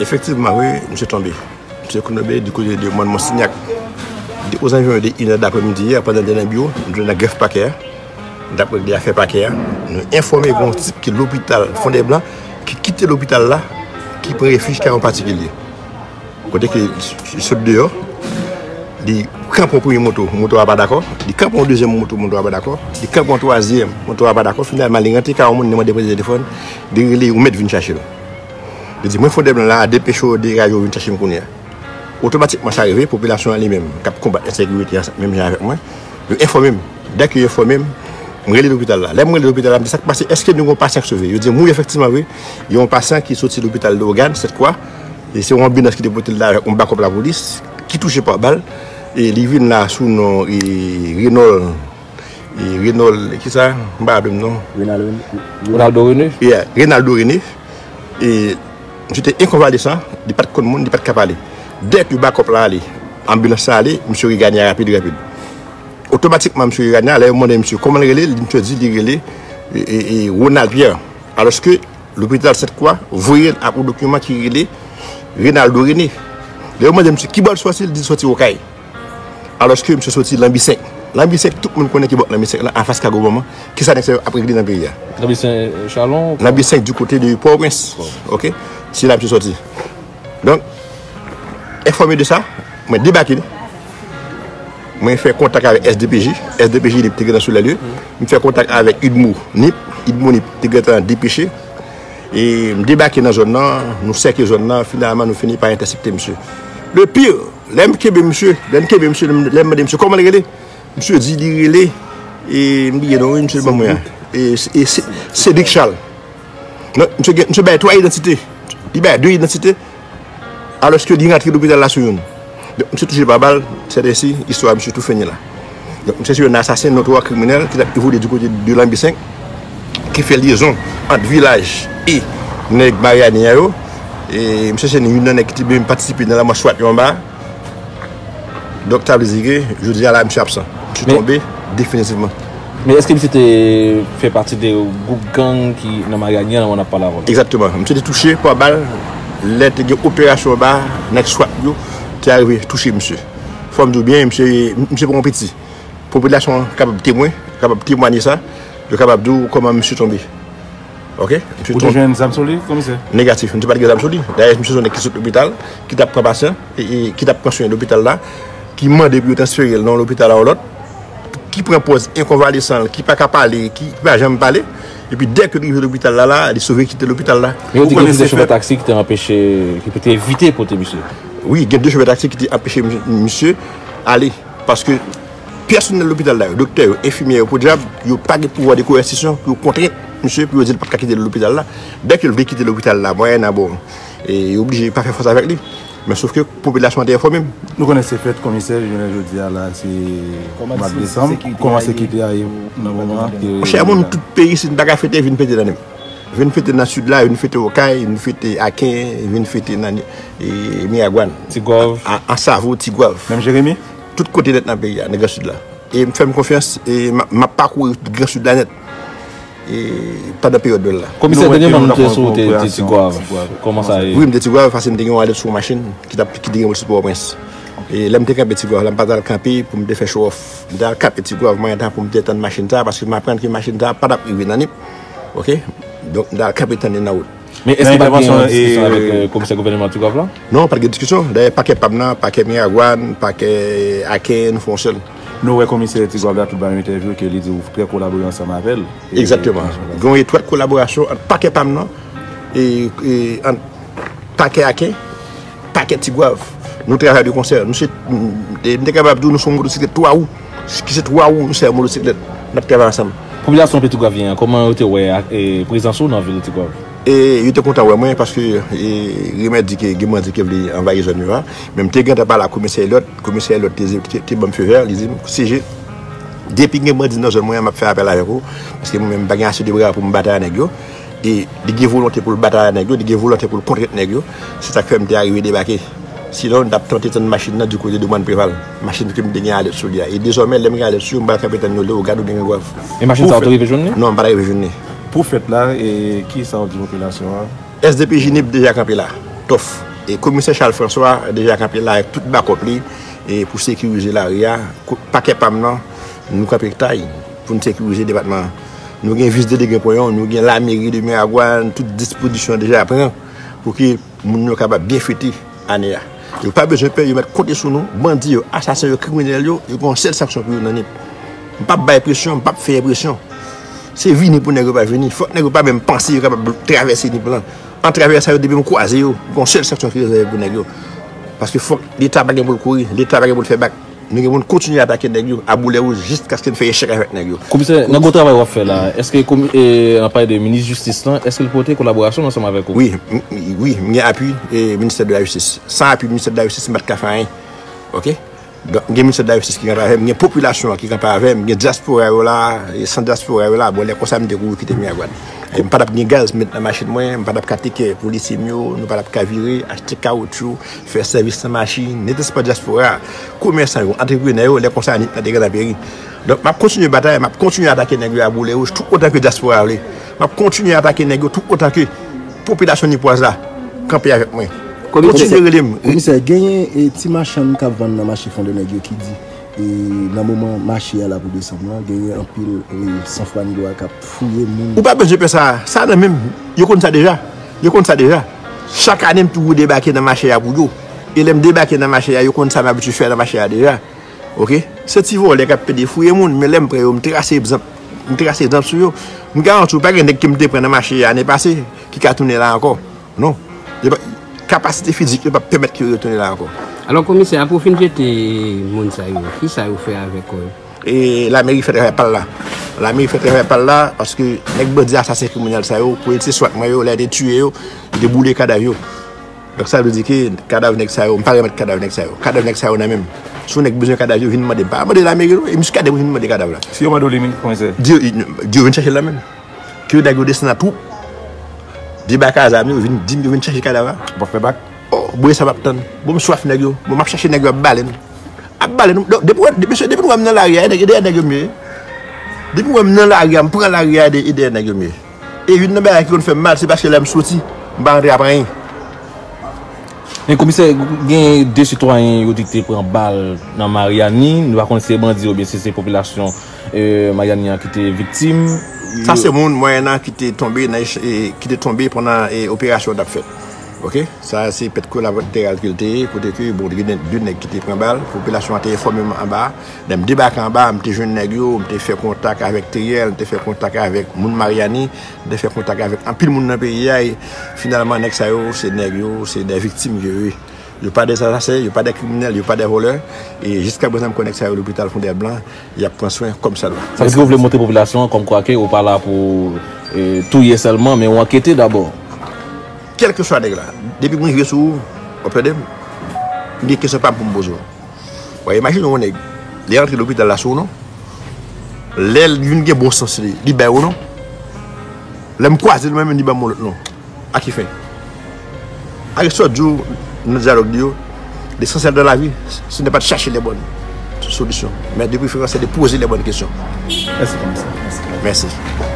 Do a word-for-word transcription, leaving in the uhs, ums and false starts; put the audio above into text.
Efektivman, wi, misye tonbe. Misye tonbe di kote de Mòn Monsignac. De, ozanviwon de inè dapremidi yè, pandan m te nan biwo, m te nan grèf pakè a. M t ap regle afè pakè a. Nou enfòme gen yon tip ki lopital Fondèblan, ki kite lopital la, ki pran refij kay yon patikilye. Kote ke li sot deyò, li kanpe yon premye moto, moto a pa dakò. Li kanpe yon dezyèm moto, moto a pa dakò. Li kanpe yon twazyèm, moto a pa dakò. Finalman, li rantre kay yon moun, li mande prete telefòn, li rele yon mèt vin chache l. Li di, mwen Fondèblan la, depeche w, degaje w, vin chache m kounye a. Otomatikman, sa rive, popilasyon an li menm, k ap konbat ensekirite a, menm jan avèk mwen, yo enfòme m. Dèke yo enfòme m, m rele lopital la. Lè m rele lopital la, m di, sa k pase? Èske nou gen yon pasyan k sove? Yo di m, wi, efektivman, wi, gen yon pasyan ki soti lopital Leyogàn, Sèt Kwa, e se yon anbilans ki te pote l la avèk yon bakòp lapolis, ki touche pa bal, e li vin la sou non, e, Renòl, e, Renòl, kisa? M pa raple m non. Renaldo René. Renaldo René. Yeah, Renaldo René. E, misye te enkonvalesan, li pa t konn moun, li pa t ka pale. Dèke bakòp la ale, anbilans la ale, misye reganye rapid, rapid. Otomatikman, misye reganye, lè yo mande misye kòman l rele, li, misye di li rele, e, e, e, Ronald Pierre. Alòske lopital Sèt Kwa voye l ak yon dokiman ki rele Renaldo René. Lè yo mande misye ki bò l sòti, li di l sòti Okay. Alòske misye soti Lanbi senk. Lanbi senk, tout moun konnen ki bò Lanbi senk lan, anfas Kago Manman. Kisa nèg sa yo ap regle nan peyi a? Lanbi senk, Chalon? Lanbi senk du kote de Pòtoprens. Ok? Se la misye soti. Donk, enfòme de sa, mwen debake. Mwen fè kontak avèk S D P J. S D P J Nip te gentan sou lè lye. M fè kontak avèk UDMO Nip. UDMO Nip te gentan depeche. E m debake nan zòn nan, nou sèke zòn nan, finalman nou fini pa entèsepte misye. Le pire, lè m kenbe misye, lè m kenbe misye, lè m mande misye kòman l rele, misye di li rele, e m bliye non, wi, misye ban mwen an. E, e Se-, Cedric Charles. Non, misye gen, misye bay twa idantite. Li bay de idantite, alòske li rantre lopital la sou youn. Donk, misye touche pa bal, sètèsi, istwa misye tou fini la. Donk, misye se yon asasen notwa kriminèl ki t ap evolye di kote de Lanbi senk, ki fè lyezon ant vilaj e nèg Maryani an yo. E misye se youn nan nèg ki te menm patisipe nan lanmò Swat Yonba. Donk, sa vle di ke jodi a la, misye absan. Misye tonbe definitivman. Men èske misye te fè pati de gwoup gang ki nan Maryani an, lè w ap pale avè w? Egzakteman. Misye te touche pa bal. Lè te gen operasyon anba, nèg Swat yo te arive touche misye. Fò m di w byen, misye, misye pa yon piti. Popilasyon an kapab temwen, kapab temwanye sa. Yo kapab di w kòman misye tonbe. Ok? Misye tonbe. Ou te jwenn zam sou li, komisè? Negatif, misye pa t gen zam sou li. Dayè, misye se yon nèg ki sot lopital, ki t ap pran pasyan, e, e ki t ap pran swen lopital la, ki mande pou yo transfere l nan yon lopital a yon lòt, ki pran pòz enkonvalesan l, ki pa ka pale, ki pa janm pale. Epi dèke li rive lopital la, la, li sove kite lopital la. Men yo di gen plizyè chofè taksi ki te anpeche, ki te evite pote misye. Wi, gen de chofè taksi ki te anpeche misye, misye ale. Paske pèsonèl lopital la yo, doktè yo, enfimyè yo, podyab, yo pa gen pouvwa de koèsisyon pou yo kontrent misye, pou yo di l p ap ka kite lopital la. Dèke l vle kite lopital la, mwayennan, bon, e yo oblije pa fè fòs avèk li. Men sof ke popilasyon an te enfòme m. Nou konnen se fèt, komisè, jounen jodi a la, se mwa desanm. Kòman sekirite a ye nan moman an? Monchè, moun tout peyi, si n pa ka fete, vin fete nan Nip. Vin fete nan sid la, vin fete Okay, vin fete Aken, vin fete nan, e, Miragwàn. Tigwav. A, Ansavo, Tigwav. Menm Jeremi? Tout kote nèt nan peyi a, nan Gran Sid la. E m fè m konfyans, e m ap, m ap pakouri tout Gran Sid la nèt. E pandan peryòd Nwèl la. Komisè, dènyèman nou te sou, ou te, te Tigwav. Kòman sa ye? Wi, m te Tigwav, paske m te gen yon alèt sou yon machin ki t ap, ki te gen pou l sot Pòtoprens. E lè m te kanpe Tigwav la, m pa t al kanpe pou m te fè show off. M te al kanpe Tigwav, mwen, tan pou m te tann machin sa, paske m aprann ke machin sa pa t ap rive nan Nip. Ok? Donk, m t al kanpe tann li nan wout. Men èske pa t gen yon diskisyon avèk, e, komisè gouvènman Tigwav la? Non, pa t gen diskisyon. Dayè, pakè pa m nan, pakè Miragwàn, pakè Aken, nou fè yon sèl. Nou wè komisè Tigwav la, tout bagay entèvyou ke li di w trè kolabore ansanm avè l. Egzakteman. Gen yon etwat kolaborasyon ant pakè pa m nan e, e ant pakè Aken, pakè Tigwav. Nou travay de konsè. Misye, m, m te kapab di w nou se yon motosiklèt twa wou. Ki se twa wou, nou se yon motosiklèt. N ap travay ansanm. Popilasyon Ti Gwavyen an, kòman yo te wè, e, prezans ou nan vil Tigwav? E yo te kontan wè mwen paske, e, remèt di ke gen bandi ki vle anvayi zòn yo a. Men m te gentan pale ak komisè Elliot. Komisè Elliot te, te, te ban m feu vert, li di m, C G, depi gen bandi nan zòn mwen an, m ap fè apèl avèk ou. Paske mwen menm, m pa gen ase de bra pou m batay ak nèg yo. E li gen volonte pou l batay ak nèg yo, li gen volonte pou l kontrent nèg yo. Se sa k fè m te arive debake. Sinon, m t ap tante tann machin nan di kote de Mòn Preval. Machin ke m te gen alèt sou li a. E dezòmè, lè m gen alèt sou yo, m pral kanpe tann yo Leyogàn oubyen Gran Gwav. E machin sa, ou te rive jwenn li? Non, m pa t rive jwenn li. Pou fèt la, e kisa w di popilasyon an? S D P J Nip deja kanpe la. Tòf. E komisè Charles François deja kanpe la avèk tout bakòp li e pou sekirize lari a. Pakè pa m nan, nou kanpe tay pou n sekirize depatman an. Nou gen vis delege Poyon, nou gen lameri de Miragwàn, tout dispozisyon deja pran pou ke moun yo kapab byen fete ane a. Yo pa bezwen pè, yo mèt konte sou nou. Bandi yo, asasen yo, kriminèl yo, yo gen yon sèl sanksyon pou yo nan Nip. M p ap bay presyon, m p ap fè presyon. Se vini pou nèg yo pa vini. Fòk nèg yo pa menm panse yo kapab travèse Nip lan. Antravè sa yo, depi m kwaze yo, gon sèl sanksyon ki rezève pou nèg yo. Paske fòk Leta pa gen pou l kouri, Leta pa gen pou l fè bak. Nou gen pou n kontinye atake nèg yo a boulè wouj jiskaske n fè echèk avèk nèg yo. Komisè, nan gwo travay w ap fè la, èske komi- e, n ap pale de minis jistis lan, èske l pote kolaborasyon l ansanm avèk ou? Wi, m- wi, m gen apui e, ministè de la jistis. San apui ministè de la jistis, m pa t ka fè anyen. Oke? Donk, m gen ministè de la jistis ki kanpe avè m, m gen popilasyon an ki kanpe avè m, m gen dyaspora yo la, e san dyaspora yo la, bon, lè konsa m te kouri kite Miragwàn. E m pa t ap gen gaz met nan machin mwen, m pa t ap ka teke polisye m yo, nou pa t ap ka vire, achte kawotchou, fè sèvis nan machin, nenpòt dyaspora, komèsan yo, antreprenè yo, lè konsa Nip lan te gentan peri. Donk, m ap kontinye batay, m ap kontinye atake nèg yo a boulè wouj, tout otan ke dyaspora vle. M ap kontinye atake nèg yo tout otan ke popilasyon nipwaz la kanpe avèk mwen. Komisè, kontinye rele m. Komisè, genyen e, ti machann k ap vann nan mache Fondènèg yo ki di e, nan moman mache a la pou desanm lan, genyen anpil e, sanfwa ni dwa k ap fouye moun. Ou pa bezwen pè sa. Sa nan menm. Yo konn sa deja. Yo konn sa deja. Chak ane, m toujou debake nan mache a pou yo. E lè m debake nan mache a, yo konn sa m abitye fè nan mache a deja. Oke? Se ti vòlè k ap pede fouye moun, men lè m pran yo, m trase egzanp. M trase egzanp sou yo. M garanti w, pa gen nèg ke m te pran nan mache a ane pase ki ka tounen la ankò. Non. Yo pa- kapasite fizik yo p ap pèmèt ke yo retounen la ankò. Alò, komisè, apre w fin jete moun sa yo, kisa yo fè avèk kò yo? E lameri fè travay pa l la. Lameri fè travay pa l la, paske nèg bandi asasen kriminèl sa yo, pou yo te swat mwen yo, lè yo te tiye yo, yo te boule kadav yo. Donk, sa vle di ke kadav nèg sa yo, m pa remèt kadav nèg sa yo. Kadav nèg sa yo nan men m. Si yon nèg bezwen kadav yo, vin mande m. Pa mande lameri, non. E Muscadin pou vin mande kadav la. Si yo mande w li menm, komisè? Di yo, di yo vin chache l nan men m. Ke nèg yo desann an twoup, debake a zam yo, vin di m yo vin chache kadav la. W ap fè bak? Oh, bwè sa m ap tann. Bon, m swaf nèg yo. Bon, m ap chache nèg yo ap bale n. Ap bale n. Depi, depi, depi nou wè m nan lari a, e dèyè nèg yo m ye. Depi nou wè m nan lari a, m pran lari a, e dèyè nèg yo m ye. E youn nan bagay ki konn fè m mal, se paske lè m soti, m pa rantre ap anyen. Men komisè, gen de sitwayen yo di te pran bal nan Maryani. Nou pa konn si se bandi oubyen si se popilasyon e, Maryani an ki te viktim. Sa se moun mwayèn an ki te tonbe nan, e, ki te tonbe pandan e, operasyon an t ap fèt. Oke? Sa se pèt kolateral ke l te ye, kote ke, bon, gen de nèg ki te pran bal, popilasyon an te enfòme m anba. Lè m debake anba, m te jwenn nèg yo, m te fè kontak avèk Teriel, m te fè kontak avèk moun Maryani, m te fè kontak avèk anpil moun nan peyi a, e finalman, nèg sa yo, se nèg yo, se de viktim ke yo ye. Yo pa de asasen, yo pa de kriminèl, yo pa de vòlè. E jiska prezan, m konnen nèg sa yo lopital Fondèl Blan, y ap pran swen kòmsadwa. Sa vle di ke w vle montre popilasyon an kòmkwa ke ou pa la pou e, touye sèlman, men ou ankete dabò. Kèlkeswa nèg la, depi m rive sou ou, w ap tande m, m gen kesyon pa m pou m poze w. W a imajine yon nèg, li rantre lopital la sou ou non. Lè l vin gen bon sans li, li bay ou non. Lè m kwaze l, mwen menm, li ban m yon lòt non. A ki fen? Aristòt di w nan dyalòg li yo, l'essentiel dans la vie, ce n'est pas de chercher les bonnes solutions, mais de préférence, c'est de poser les bonnes questions. Mèsi, komisè. Mèsi. Mèsi.